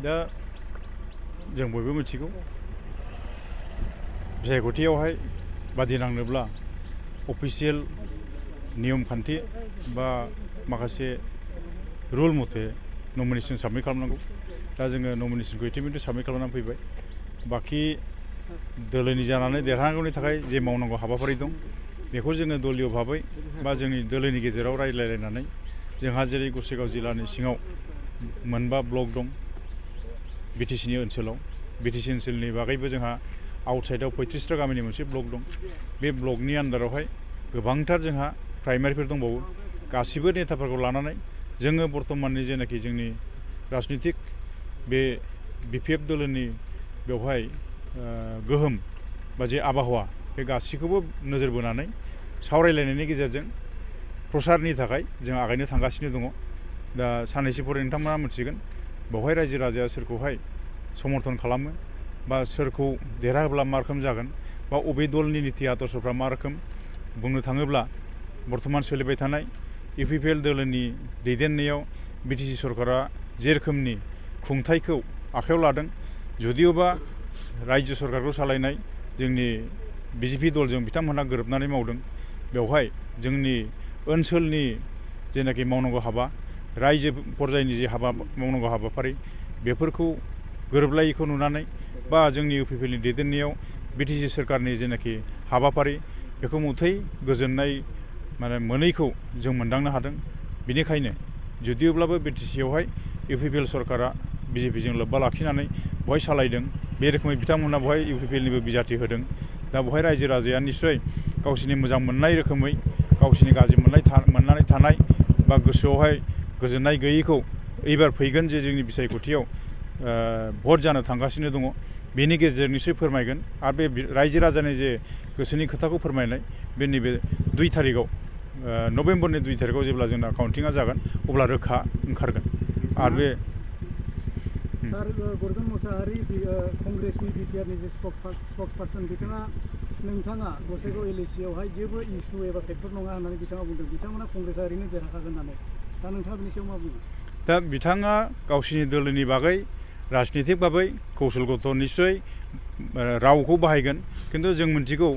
दा जों बयबो मिथिगौ बिसायख'थियावहाय बादिनांनोब्ला अफिसियेल नियम खान्थि बा माखासे रुल मथे नमिनेसन साबमिट खालामनांगौ। दा जोङो नमिनेसनखौ इतिमধ্যे साबमिट खालामनानै फैबाय। बाखि दोलोनि जानानै देरहानांगौनि थाखाय जे मावनांगौ हाबाफारि दं बेखौ जोङो दलीय भाबै बा जोंनि दोलोनि गेजेराव रायज्लायलायनानै जोंहा जेरै गसाइगाव जिल्लानि सिङाव मोनबा ब्लक दं बिटिसिनि ओनसोलाव। बिटिसि ओनसोलनि बागैबो जोंहा आउटसाइडआव 35टा गामिनि मोनसे ब्लक दं। बे ब्लकनि आन्दारावहाय गोबांथार जोंहा प्राइमारिफोर दंबावो। गासिबो नेताफोरखौ लानानै जोङो बर्तमाननि जेनाखि जोंनि राजनितिक बे बिपिएफ दोलोनि बेवहाय गोहोम बा जे आबहावा बे गासैखौबो नोजोर बोनानै सावरायलायनायनि गेजेरजों प्रसारनि थाखाय जों आगायनो थांगासिनो दङ। दा साननैसो फरे नोंथांमोना मिथिगोन बेवहाय रायजो राजाया सोरखौहाय समर्थन खालामो बा सोरखौ देरहाहोब्ला मा रोखोम जागोन बा अबे दलनि नीति आदर्शफ्रा मा रोखोम। बुंनो थाङोब्ला बर्तमान सोलिबाय थानाय इउपिपिएल दोलोनि दैदेननायाव बिटिसि सरकारा जे रोखोमनि खुंथायखौ आखायाव लादों, जुदिअबा रायजो सरकारखौ सालायनाय जोंनि बिजेपि दलजों बिथांमोनहा गोरोबनानै मावदों। बेवहाय जोंनि ओनसोलनि जेनाखि मावनांगौ हाबा, रायजो पर्यायनि जे हाबा मावनांगौ हाबाफारि बेफोरखौ गोरोबलायैखौ नुनानै बा जोंनि इउपिपिएलनि दैदेननायाव बिटिसि सरकारनि जेनाखि हाबाफारि बेखौ मुथै गोजोननाय मोनैखौ जों मोनदांनो हादों। बेनिखायनो जुदिअब्लाबो बिटिसियावहाय इउपिपिएल सरकारा बिजेपिजों लोब्बा लाखिनानै बहाय सालायदों, बे रोखोमै बिथांमोनहा बहाय इउपिपिएलनिबो बिजाथि होदों। दा बहाय रायजो राजाया निस्सय गावसिनि मोजां मोननाय रोखोमै गावसिनि गाज्रि मोननानै थानाय बा गोसोआवहाय गोजोननाय गैयैखौ एबार फैगोन जे जोंनि बिसायख'थियाव भट जानो थांगासिनो दङ बेनि गेजेरजों निस्सय फोरमायगोन। आरो बे रायजो राजानि जे गोसोनि खोथाखौ फोरमायनाय बे नैबे 2 तारिखआव नभेम्बरनि 2 तारिखआव जेब्ला जोंना काउन्टिंआ जागोन अब्ला रोखा ओंखारगोन। आरो बे सार गर्जन मुसाहारि कंग्रेसनि बिटिआरनि जे स्पक्सपार्सन नोंथाङा गसाइगाव एलएसियावहाय जेबो इस्यु एबा फेक्टर नङा होननानै बिथाङा बुंदों। बिथांमोना कंग्रेसआ ओरैनो देरहाखागोन होननानै। दा नोंथाङा बिनि सायाव मा बुङो? दा बिथाङा गावसिनि दोलोनि बागै राजनितिक भाबै कौशलगत निस्सय रावखौ बाहायगोन, खिन्थु जों मिथिगौ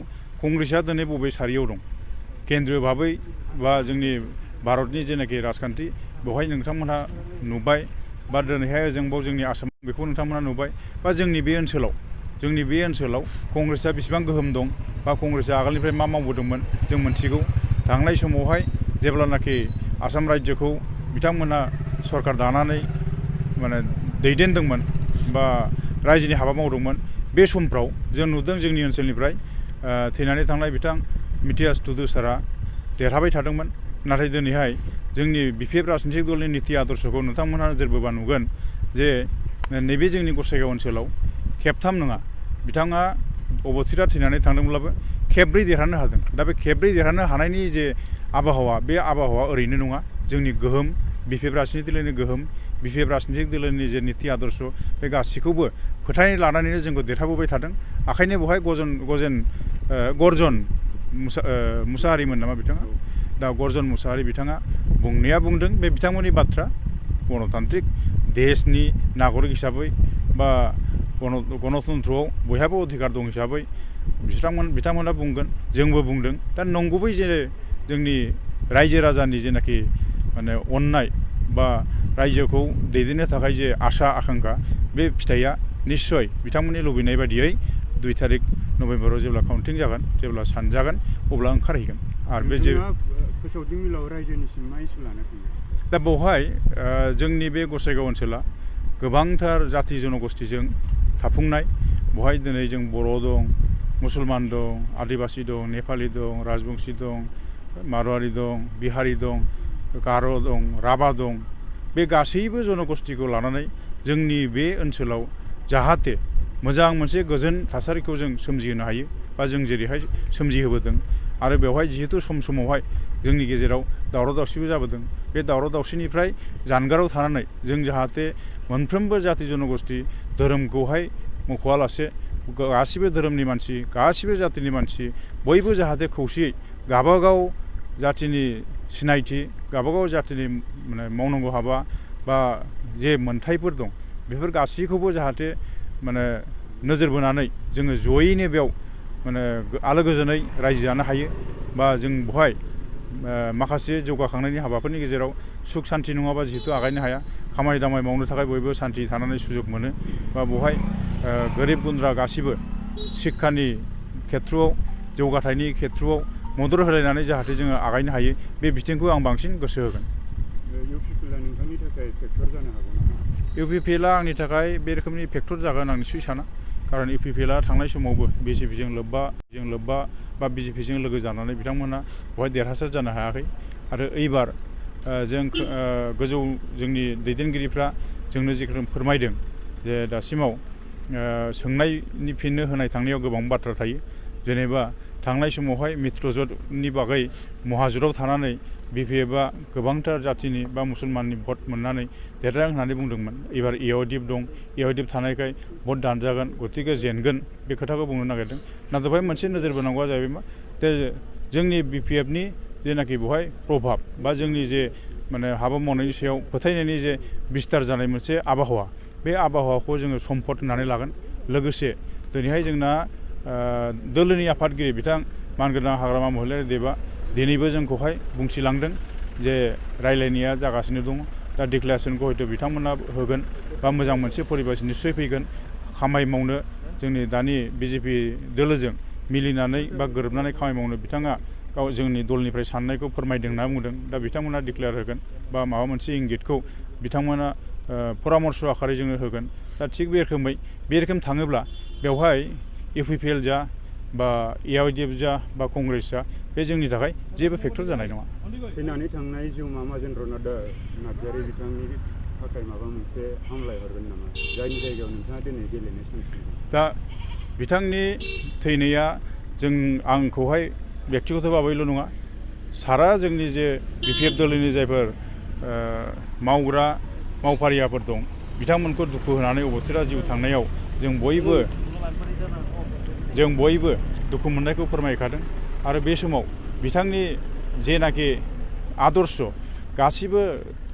कंग्रेसआ दिनै बबे सारियाव दं। केन्द्रीय भाबै बा जोंनि भारतनि जेनाखि राजखान्थि बेवहाय नोंथांमोनहा नुबाय बा दिनैहाय ओजोंबाव जोंनि आसामाव बेखौ नोंथांमोनहा नुबाय बा जोंनि बे ओनसोलाव कंग्रेसआ बेसेबां गोहोम दं बा कंग्रेसआ आगोलनिफ्राय मा मावबोदोंमोन जों मिथिगौ। थांनाय समावहाय जेब्लानाखि आसाम रायजोखौ बिथांमोनहा सरकार दानानै दैदेनदोंमोन बा रायजोनि हाबा मावदोंमोन, बे समफ्राव जों नुदों जोंनि ओनसोलनिफ्राय थैनानै थांनाय बिथां मिथियास टुडु सारा देरहाबाय थादोंमोन। नाथाय दिनैहाय जोंनि बिपिएफ राजनितिक दलनि नीति आदर्शखौ नोंथांमोनहा नोजोर बोबा नुगोन जे नैबे जोंनि गसाइगाव ओनसोलाव खेबथाम नङा बिथाङा अबथिरा थैनानै थांदोंब्लाबो खेबब्रै देरहानो हादों। दा बे खेबब्रै देरहानो हानायनि जे आबहावा बे आबहावा ओरैनो नङा, जोंनि गोहोम बिपिएफ राजनितिक दोलोनि गोहोम, बिपिएफ राजनितिक दोलोनि जे नीति आदर्श बे गासैखौबो फोथायनाय लानानैनो जोंखौ देरहाबोबाय थादों। ओंखायनो बेवहाय गर्जन मुसाहारिमोन नामा बिथाङा? दा गर्जन मुसाहारि बिथाङा बुंनाया बुंदों बे बिथांमोननि बाथ्रा। गणतान्त्रिक देशनि नागरिक हिसाबै बा गणतन्त्रआव बयहाबो अधिकार दं हिसाबै बिथांमोना बुंगोन, जोंबो बुंदों। दा नंगुबै जे जोंनि रायजो राजानि जेनाखि अननाय बा रायजोखौ दैदेननो थाखाय जे आसा आकांक्षा बे फिथाइया निस्सय बिथांमोननि लुबैनाय बायदियै 2 तारिख नभेम्बराव जेब्ला काउन्टिं जागोन, जेब्ला सानजागोन अब्ला ओंखारहैगोन। आरो बे जे दा बेवहाय जोंनि बे गसाइगाव ओनसोला गोबांथार जाथि जनगोष्ठीजों थाफुंनाय। बेवहाय दिनै जों बर' दं, मुसलमान दं, आदिबासि दं, नेपालि दं, राजबंशी दं, मारवारि दं, बिहारि दं, गार' दं, राभा दं। बे गासैबो जनगोष्ठीखौ लानानै जोंनि बे ओनसोलाव जाहाथे मोजां मोनसे गोजोन थासारिखौ जों सोमजिहोनो हायो बा जों जेरैहाय सोमजिहोबोदों। आरो बेवहाय जिहेतु समावहाय जोंनि गेजेराव दावराव दावसिबो जाबोदों, बे दावराव दावसिनिफ्राय जानगाराव थानानै जों जाहाथे मोनफ्रोमबो जाथि जनगोष्ठी धोरोमखौहाय मख'वालासे गासिबो धोरोमनि मानसि, गासिबो जातिनि मानसि बयबो जाहाथे खौसेयै गावबागाव जातिनि सिनायथि, गावबागाव जातिनि मावनांगौ हाबा बा जे मोनथायफोर दं बेफोर गासैखौबो जाहाथे माने नोजोर बोनानै जोङो जयैनो बेयाव माने आलो गोजोनै रायजो जानो हायो बा जों बेवहाय माखासे जौगाखांनायनि हाबाफोरनि गेजेराव सुख सान्थि नङाबा जिहेतु आगायनो हाया खामानि दामानि मावनो थाखाय बयबो सान्थि थानानै सुजुग मोनो बा बेवहाय गोरिब गुन्द्रा गासिबो शिक्षानि खेथ्रआव जौगाथायनि खेथ्रआव मदद होलायनानै जाहाथे जोङो आगायनो हायो बे बिथिंखौ आं बांसिन गोसो होगोन। UPPLआ नोंथांनि थाखाय फेक्टर जानो हागौ नामा? UPPLआ आंनि थाखाय बे रोखोमनि फेक्टर जागोन आं निस्सय साना खारन UPPLआ थांनाय समावबो BJPजों लोब्बा बा BJPजों लोगो जानानै बिथांमोना बेवहाय देरहासार जानो हायाखै आरो एबार जों गोजौ जोंनि दैदेनगिरिफ्रा जोंनो जिखुनु फोरमायदों जे दासिमाव सोंनायनि फिननो होनाय थांनायाव गोबां बाथ्रा थायो जेनेबा थांनाय समावहाय मित्रजोतनि बागै महाजुराव थानानै BPFआ गोबांथार जाथिनि बा मुसलमाननि भट मोननानै देरहादों होननानै बुंदोंमोन एबार EODIP दं EODIP थानायखाय भट दानजागोन गतिके जेनगोन बे खोथाखौ बुंनो नागिरदों नाथाय बेवहाय मोनसे नोजोर बोनांगौआ जाहैबाय मा जोंनि BPFनि जेनाखि बेवहाय प्रभाब बा जोंनि जे माने हाबा मावनायनि सायाव फोथायनायनि जे बिस्तार जानाय मोनसे आबहावा बे आबहावाखौ जोङो सम्पद होननानै लागोन लोगोसे दिनैहाय जोंना दोलोनि आफादगिरि बिथां मानगोनां हाग्रामा महिलारि देबआ दिनैबो जोंखौहाय बुंथिलांदों जे रायलायनाया जागासिनो दङ दा डिक्लेरेसनखौ हयथ' बिथांमोना होगोन बा मोजां मोनसे परिबेस निस्सय फैगोन खामानि मावनो जोंनि दानि BJP दोलोजों मिलिनानै बा गोरोबनानै खामानि मावनो बिथाङा गाव जोंनि दलनिफ्राय साननायखौ फोरमायदों होनना बुंदों दा बिथांमोना डिक्लेयार होगोन बा माबा मोनसे इंगितखौ बिथांमोना परामर्श आखारै जोंनो होगोन दा थिग बे रोखोम थाङोब्ला बेवहाय UPPL जा बा EODIP जा बा कंग्रेस जा बे जोंनि थाखाय जेबो फेक्टर जानाय नङा। फैनानै थांनाय जिउमा महेन्द्रनाथ नार्जारि बिथांनि थाखाय माबा मोनसे हामलाय हरगोन नामा जायनि जायगायाव नोंथाङा दिनै गेलेनो चान्स मोनगोन? दा बिथांनि थैनाया आंखौहाय बेक्तिगत भाबैल' नङा सारा जोंनि जे BPF दोलोनि जायफोर मावफारियाफोर दं बिथांमोनखौ दुखु होनानै अबथिरा जिउ थांनायाव जों बयबो दुखु मोननायखौ फोरमायखादों आरो बे समाव बिथांनि जेनाखि आदर्श गासिबो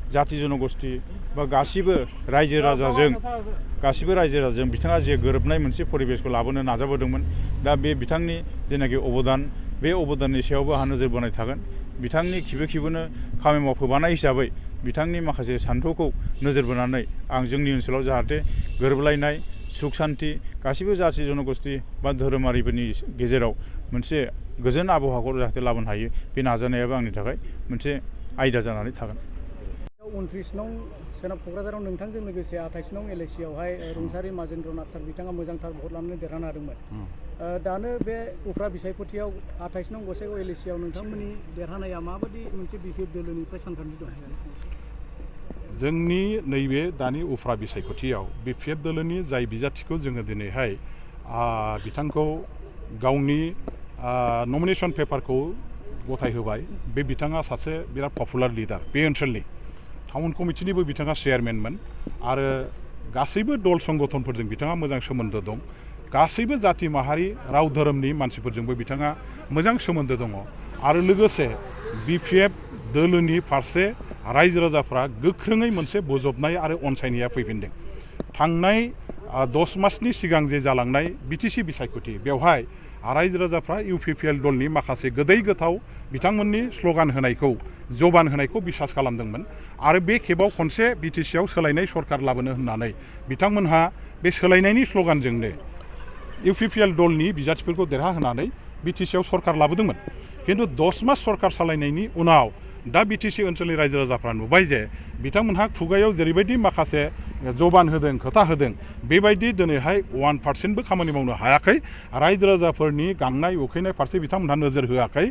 जाति जनगोष्ठी बा गासिबो रायजो राजाजों बिथाङा जे गोरोबनाय मोनसे परिबेसखौ लाबोनो नाजाबोदोंमोन दा बे बिथांनि जेनाखि अबदान बे अबदाननि सायावबो आंहा नोजोर बोनाय थागोन बिथांनि खिबोनो खामानि मावफोबानाय हिसाबै बिथांनि माखासे सान्थौखौ नोजोर बोनानै आं जोंनि ओनसोलाव जाहाथे गोरोबलायनाय सुख सान्थि गासिबो जाथि जनगोष्ठी बा धोरोमारिफोरनि गेजेराव मोनसे गोजोन आबहावाखौ जाहाथे लाबोनो हायो बे नाजानायाबो आंनि थाखाय मोनसे आयदा जानानै थागोन। 29 नं सोनाब क'क्राझाराव नोंथांजों लोगोसे 28 नं LACआवहाय रुंसारि महेन्द्रनाथ सार बिथाङा मोजांथार भट लानानै देरहानो हादोंमोन दानो बे उफ्रा बिसायख'थियाव 28 नं गसाइगाव LACआव नोंथांमोननि देरहानाया माबायदि मोनसे BPF दोलोनिफ्राय सानखान्थि दं? जोंनि नैबे दानि उफ्रा बिसायख'थियाव BPF दोलोनि जाय बिजाथिखौ जोङो दिनैहाय बिथांखौ गावनि नमिनेशन पेपारखौ गथायहोबाय बे बिथाङा सासे बिराद पपुलार लिडार बे ओनसोलनि टाउन कमिटिनिबो बिथाङा चेयारमेनमोन आरो गासैबो दल संगठनफोरजों बिथाङा मोजां सोमोन्दो दं गासैबो जाति माहारि राव धोरोमनि मानसिफोरजोंबो बिथाङा मोजां सोमोन्दो दङ आरो लोगोसे BPF दोलोनि फारसे रायजो राजाफ्रा गोख्रोङै मोनसे बोजबनाय आरो अनसायनाया फैफिनदों। थांनाय 10 मासनि सिगां जे जालांनाय BTC बिसायख'थि बेवहाय रायजो राजाफ्रा UPPL दलनि माखासे गोदै गोथाव बिथांमोननि स्ल'गान होनायखौ जबान होनायखौ बिसास खालामदोंमोन आरो बे खेबाव खनसे BTCआव सोलायनाय सरकार लाबोनो होननानै बिथांमोनहा बे सोलायनायनि स्ल'गानजोंनो UPPL दलनि बिजाथिफोरखौ देरहाहोनानै BTCआव सरकार लाबोदोंमोन खिन्थु 10 मास सरकार सालायनायनि उनाव दा BTC ओनसोलनि रायजो राजाफ्रा नुबाय जे बिथांमोनहा खुगायाव जेरैबायदि माखासे जबान होदों खोथा होदों बेबायदि दिनैहाय 1%बो खामानि मावनो हायाखै रायजो राजाफोरनि गांनाय उखैनाय फारसे बिथांमोनहा नोजोर होआखै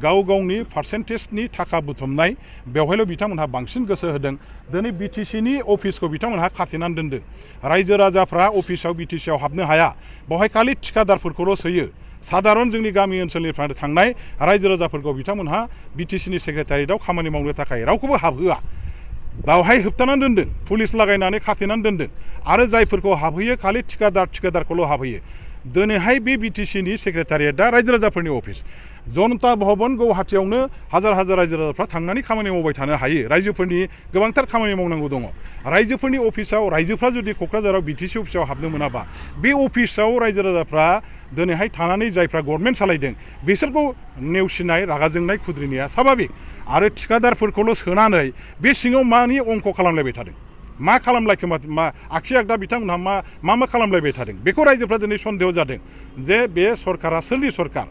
गाव गावनि पार्सेन्टेजनि थाखा बुथुमनाय बेवहायल' बिथांमोनहा बांसिन गोसो होदों दिनै BTCनि अफिसखौ बिथांमोनहा खाथेनानै दोनदों रायजो राजाफ्रा अफिसाव BTCआव हाबनो हाया बेवहाय खालि थिखादारफोरखौल' सोयो साधारन जोंनि गामि ओनसोलनिफ्राय थांनाय रायजो राजाफोरखौ बिथांमोनहा BTCनि सेक्रेटारियेटआव खामानि मावनो थाखाय रावखौबो हाबहोआ बावहाय होबथानानै दोनदों पुलिस लागायनानै खाथेनानै दोनदों आरो जायफोरखौ हाबहैयो खालि थिखादारखौल' हाबहैयो दिनैहाय बे BTCनि सेक्रेटारियेटआ रायजो राजाफोरनि अफिस जनता भवन गुवाहाटीयावनो हाजार हाजार रायजो राजाफ्रा थांनानै खामानि मावबाय थानो हायो रायजोफोरनि गोबांथार खामानि मावनांगौ दङ रायजोफोरनि अफिसाव रायजोफ्रा जुदि क'क्राझाराव बिटिसि अफिसाव हाबनो मोनाबा बे अफिसाव रायजो राजाफ्रा दिनैहाय थानानै जायफ्रा गभर्नमेन्ट सालायदों बिसोरखौ नेवसिनाय रागा जोंनाय खुद्रिनाया स्वाभाबिक आरो थिखादारफोरखौल' सोनानै बे सिङाव मानि अंक खालामलायबाय थादों मा खालामलायखो मा आखि आगदा बिथांमोनहा मा खालामलायबाय थादों बेखौ रायजोफ्रा दिनै सन्देह जादों जे बे सरकारा सोरनि सरकार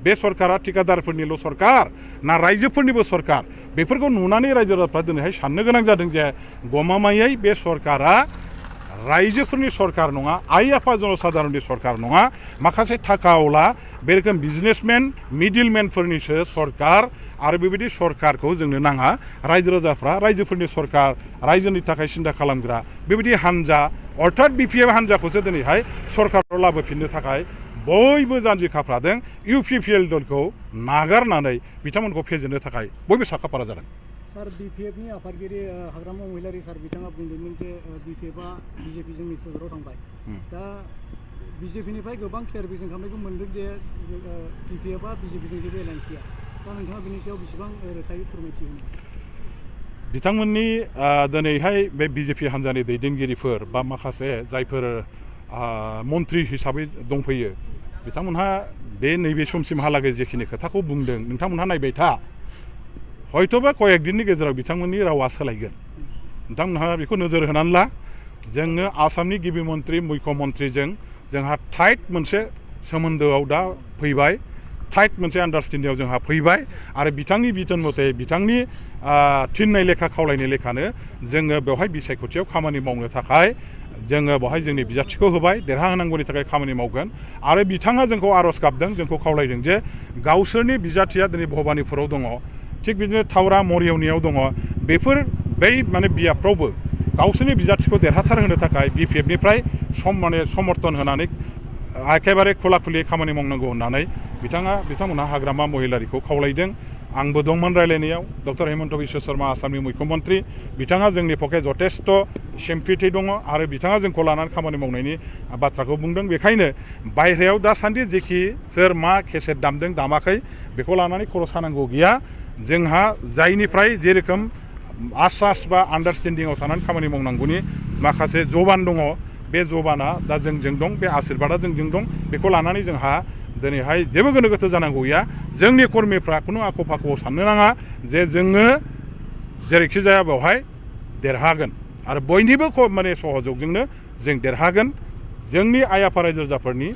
बे सरकारा थिखादारफोरनिल' सरकार ना रायजोफोरनिबो सरकार बेफोरखौ नुनानै रायजो राजाफ्रा दिनैहाय साननो गोनां जादों जे गमामायै बे सरकारा रायजोफोरनि सरकार नङा आइ आफा जनसाधारननि सरकार नङा माखासे थाखावला बे रोखोम बिजनेसमेन मिडिलमेनफोरनिसो सरकार आरो बेबायदि सरकारखौ जोंनो नाङा रायजो राजाफ्रा रायजोफोरनि सरकार रायजोनि थाखाय सिन्था खालामग्रा बेबायदि हानजा अर्थात बिपिएफ हानजाखौसो दिनैहाय सरकाराव लाबोफिननो थाखाय बयबो जानजि खाफ्रादों इउपिपिएल दलखौ नागारनानै बिथांमोनखौ फेजेननो थाखाय बयबो साखाफारा जादों सार बिपिएफनि आफादगिरि हाग्रामा महिलारि सार बिथाङा बुंदोंमोन जे बिपिएफआ बिजेपिजों मित्रजोराव थांबाय दा बिजेपिनिफ्राय गोबां क्लियारभिजन खालामनायखौ मोन्दों जे बिपिएफआ बिजेपिजों जेबो एलायन्स गैया दा नोंथाङा बिनि सायाव बेसेबां रोखायै फोरमायथि होनो बिथांमोननि दिनैहाय बे बिजेपि हान्जानि दैदेनगिरिफोर बा माखासे जायफोर मन्त्रि हिसाबै दंफैयो बिथांमोनहा बे नैबे समसिमहालागै जेखिनि खोथाखौ बुंदों नोंथांमोनहा नायबाय था हयथ'बा कयेक दिननि गेजेराव बिथांमोननि रावा सोलायगोन नोंथांमोनहा बेखौ नोजोर होनानै ला जोङो आसामनि गिबि मन्त्रि मुख्य मन्त्रिजों जोंहा टाइट मोनसे सोमोन्दोआव दा फैबाय टाइट मोनसे आन्डारस्टेन्डिंआव जोंहा फैबाय आरो बिथांनि बिथोन मथे बिथांनि थिननाय लेखा खावलायनाय लेखानो जोङो बेवहाय बिसायख'थियाव खामानि मावनो थाखाय जोङो बेवहाय जोंनि बिजाथिखौ होबाय देरहाहोनांगौनि थाखाय खामानि मावगोन आरो बिथाङा जोंखौ आर'ज गाबदों जोंखौ खावलायदों जे गावसोरनि बिजाथिया दिनै भबानिपुराव दङ थिग बिदिनो थावरा मरियावनियाव दङ बेफोर बै माने बियाबफ्रावबो गावसोरनि बिजाथिखौ देरहासार होनो थाखाय बिपिएफनिफ्राय समर्थन होनानै एखेबारे खुला खुलियै खामानि मावनांगौ होननानै बिथांमोनहा हाग्रामा महिलारिखौ खावलायदों आंबो दंमोन रायलायनायाव डक्टर हेमन्त बिश्व शर्मा आसामनि मुख्यमन्त्रि बिथाङा जोंनि पक्षे जथेस्थ' सिम्पिथि दङ आरो बिथाङा जोंखौ लानानै खामानि मावनायनि बाथ्राखौ बुंदों बेखायनो बायह्रायाव दासान्दि जेखि सोर मा केसेट दामदों दामाखै बेखौ लानानै खर' सानांगौ गैया जोंहा जायनिफ्राय जेरोखोम आसास बा आन्डारस्टेन्डिंआव थानानै खामानि मावनांगौनि माखासे जबान दङ बे जबाना दा जोंजों दं बे आसिरबादा जोंजों दं बेखौ लानानै जोंहा दिनैहाय जेबो गोनो गोथो जानांगौ गैया जोंनि कर्मिफ्रा खुनु आख' फाख'आव साननो नाङा जे जोङो जेरैखि जाया बेवहाय देरहागोन आरो बयनिबो माने सहजोगजोंनो जों देरहागोन जोंनि आइ आफा रायजो राजाफोरनि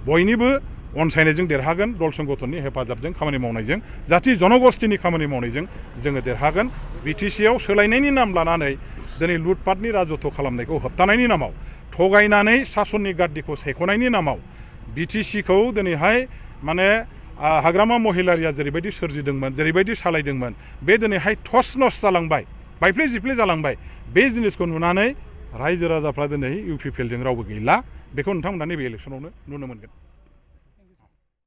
बयनिबो अनसायनायजों देरहागोन दल संगठननि हेफाजाबजों खामानि मावनायजों जाथि जनगोष्ठीनि खामानि मावनायजों जोङो देरहागोन बिटिसिआव सोलायनायनि नाम लानानै दिनै लुटपाटनि राजत्व खालामनायखौ होबथानायनि नामाव थगायनानै सासननि गाद्दिखौ सायख'नायनि नामाव बिटिसिखौ दिनैहाय माने हाग्रामा महिलारिया जेरैबायदि सोरजिदोंमोन जेरैबायदि सालायदोंमोन बे दिनैहाय थस नस जालांबाय बायफ्ले जिफ्ले जालांबाय बे जिनिसखौ नुनानै रायजो राजाफ्रा दिनै इउपिपिएलजों रावबो गैला बेखौ नोंथांमोना नैबे इलेक्सनावनो नुनो मोनगोन